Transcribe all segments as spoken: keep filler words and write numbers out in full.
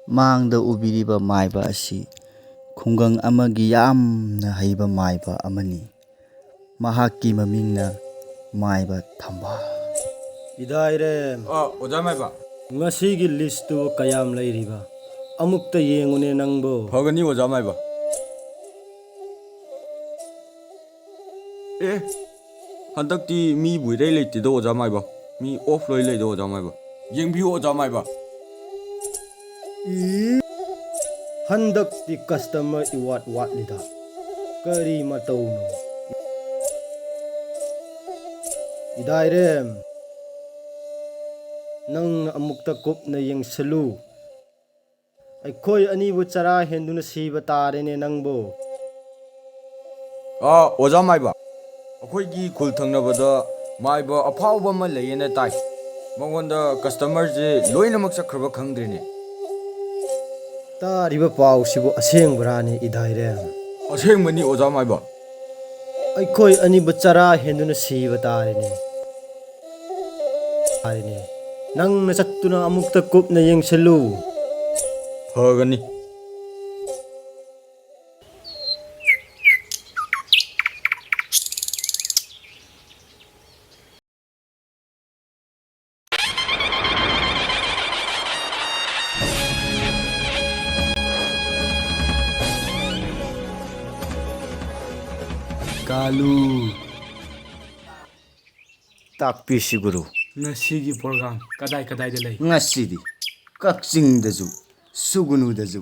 ꯃꯥꯡꯗ ꯎꯕꯤꯔꯤꯕ ꯃꯥꯏꯕ ꯑꯁꯤ ꯈꯨꯡꯒꯪ ꯑꯃꯒꯤ ꯌꯥꯝꯅ ꯍꯩꯕ ꯃꯥꯏꯕ ꯑꯃꯅꯤ꯫ ꯃꯍꯥꯛꯀꯤ ꯃꯃꯤꯡꯅ ꯃꯥꯏꯕ ꯊꯝꯕꯥꯜ꯫ ꯏꯗꯥꯏꯔꯦꯝ꯫ ꯑ, ꯑꯣꯖꯥ ꯃꯥꯏꯕ꯫ ꯉꯁꯤꯒꯤ ꯂꯤꯁꯇꯨ ꯀꯌꯥꯝ ꯂꯩꯔꯤꯕ? ꯑꯃꯨꯛꯇ ꯌꯦꯡꯉꯨꯅꯦ ꯅꯪꯕꯣ꯫ ꯐꯒꯅꯤ, ꯑꯣꯖꯥ ꯃꯥꯏꯕ꯫ ꯑꯦ, ꯍꯟꯗꯛꯇꯤ ꯃꯤꯕꯨ ꯏꯔꯩ ꯂꯩꯇꯦꯗ, ꯑꯣꯖꯥ ꯃꯥꯏꯕ꯫ ꯃꯤ ꯑꯣꯐ ꯂꯣꯏ ꯂꯩꯗ, ꯑꯣꯖꯥ ꯃꯥꯏꯕ꯫ ꯌꯦꯡꯕꯤꯌꯨ, ꯑꯣꯖꯥ ꯃꯥꯏꯕ꯫ ꯏ, ꯍꯟꯗꯛꯇꯤ ꯀꯁꯇꯃꯔ ꯏꯋꯥꯠ ꯋꯥꯠꯂꯤꯗ꯫ ꯀꯔꯤ ꯃꯇꯧꯅꯣ? ꯏꯗꯥꯏꯔꯦꯝ, ꯅꯪꯅ ꯑꯃꯨꯛꯇ ꯀꯨꯞꯅ ꯌꯦꯡꯁꯤꯜꯂꯨ꯫ ꯑꯩꯈꯣꯏ ꯑꯅꯤꯕꯨ ꯆꯔꯥ ꯍꯦꯟꯗꯨꯅ ꯁꯤꯕ ꯇꯥꯔꯦꯅꯦ ꯅꯪꯕꯨ꯫ ꯑꯥ, ꯑꯣꯖꯥ ꯃꯥꯏꯕ, ꯑꯩꯈꯣꯏꯒꯤ ꯈꯨꯜ ꯊꯪꯅꯕꯗ ꯃꯥꯏꯕ ꯑꯐꯥꯎꯕ ꯑꯃ ꯂꯩꯌꯦꯅ ꯇꯥꯏ꯫ ꯃꯉꯣꯟꯗ ꯀꯁꯇꯃꯔꯁꯦ ꯂꯣꯏꯅꯃꯛ ꯆꯠꯈ꯭ꯔꯕ ꯈꯪꯗ꯭ꯔꯦꯅꯦ꯫ ꯇꯥꯔꯤꯕ ꯄꯥꯎꯁꯤꯕꯨ ꯑꯁꯦꯡꯕꯔꯥꯅꯦ, ꯏꯗꯥꯏꯔꯦꯝ? ꯑꯁꯦꯡꯕꯅꯤ, ꯑꯣꯖꯥ ꯃꯥꯏꯕ꯫ ꯑꯩꯈꯣꯏ ꯑꯅꯤꯕꯨ ꯆꯔꯥ ꯍꯦꯟꯗꯨꯅ ꯁꯤꯕ ꯇꯥꯔꯦꯅꯦ꯫ ꯇꯥꯔꯦꯅꯦ꯫ ꯅꯪꯅ ꯆꯠꯇꯨꯅ ꯑꯃꯨꯛꯇ ꯀꯨꯞꯅ ꯌꯦꯡꯁꯤꯜꯂꯨ꯫ ꯐꯒꯅꯤ꯫ ꯀꯥꯂꯨ꯫ ꯇꯥꯛꯄꯤꯁꯤ ꯒꯨꯔꯨ꯫ ꯉꯁꯤꯒꯤ ꯄ꯭ꯔꯣꯒ꯭ꯔꯥꯝ ꯀꯗꯥꯏ ꯀꯗꯥꯏꯗ ꯂꯩ? ꯉꯁꯤꯗꯤ ꯀꯛꯆꯤꯡꯗꯁꯨ, ꯁꯨꯒꯨꯅꯨꯗꯁꯨ,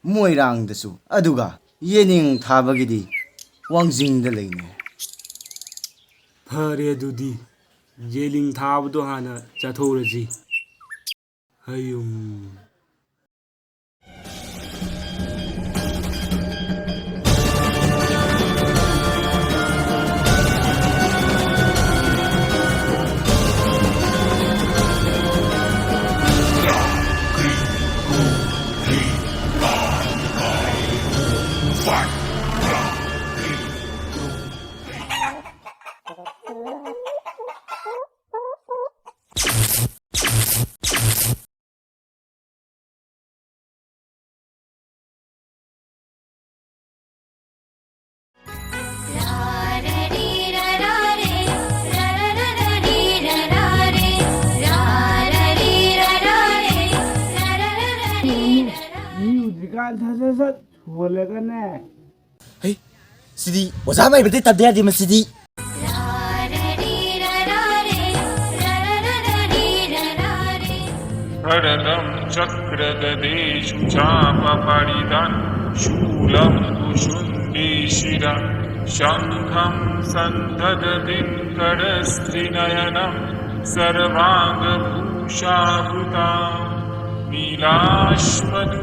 ꯃꯣꯏꯔꯥꯡꯗꯁꯨ, ꯑꯗꯨꯒ ꯌꯦꯅꯤꯡ ꯊꯥꯕꯒꯤꯗꯤ ꯋꯥꯡꯖꯤꯡꯗ ꯂꯩꯅꯦ꯫ ꯐꯔꯦ, ꯑꯗꯨꯗꯤ ꯌꯦꯅꯤꯡ ꯊꯥꯕꯗꯣ ꯍꯥꯟꯅ ꯆꯠꯊꯣꯛꯎꯔꯁꯤ꯫ ꯍꯌꯨꯝ꯫ ꯁꯠ ꯁꯠ ꯁꯠ ꯍꯣꯜꯂꯒꯅꯦ꯫ ꯍꯩ, ꯁꯤꯗꯤ ꯑꯣꯖꯥ ꯃꯥꯏꯕꯗꯤ ꯇꯝꯗ ꯌꯥꯗꯦ ꯃꯁꯤꯗꯤ꯫ खड्गं चक्रगदेषु चापपरिदं शूलं भुशुण्डीशिरः। शङ्खं सन्दधतिं करस्त्रिनयनं सर्वाङ्गभूषावृता। नीलाश्मदुदिमास्य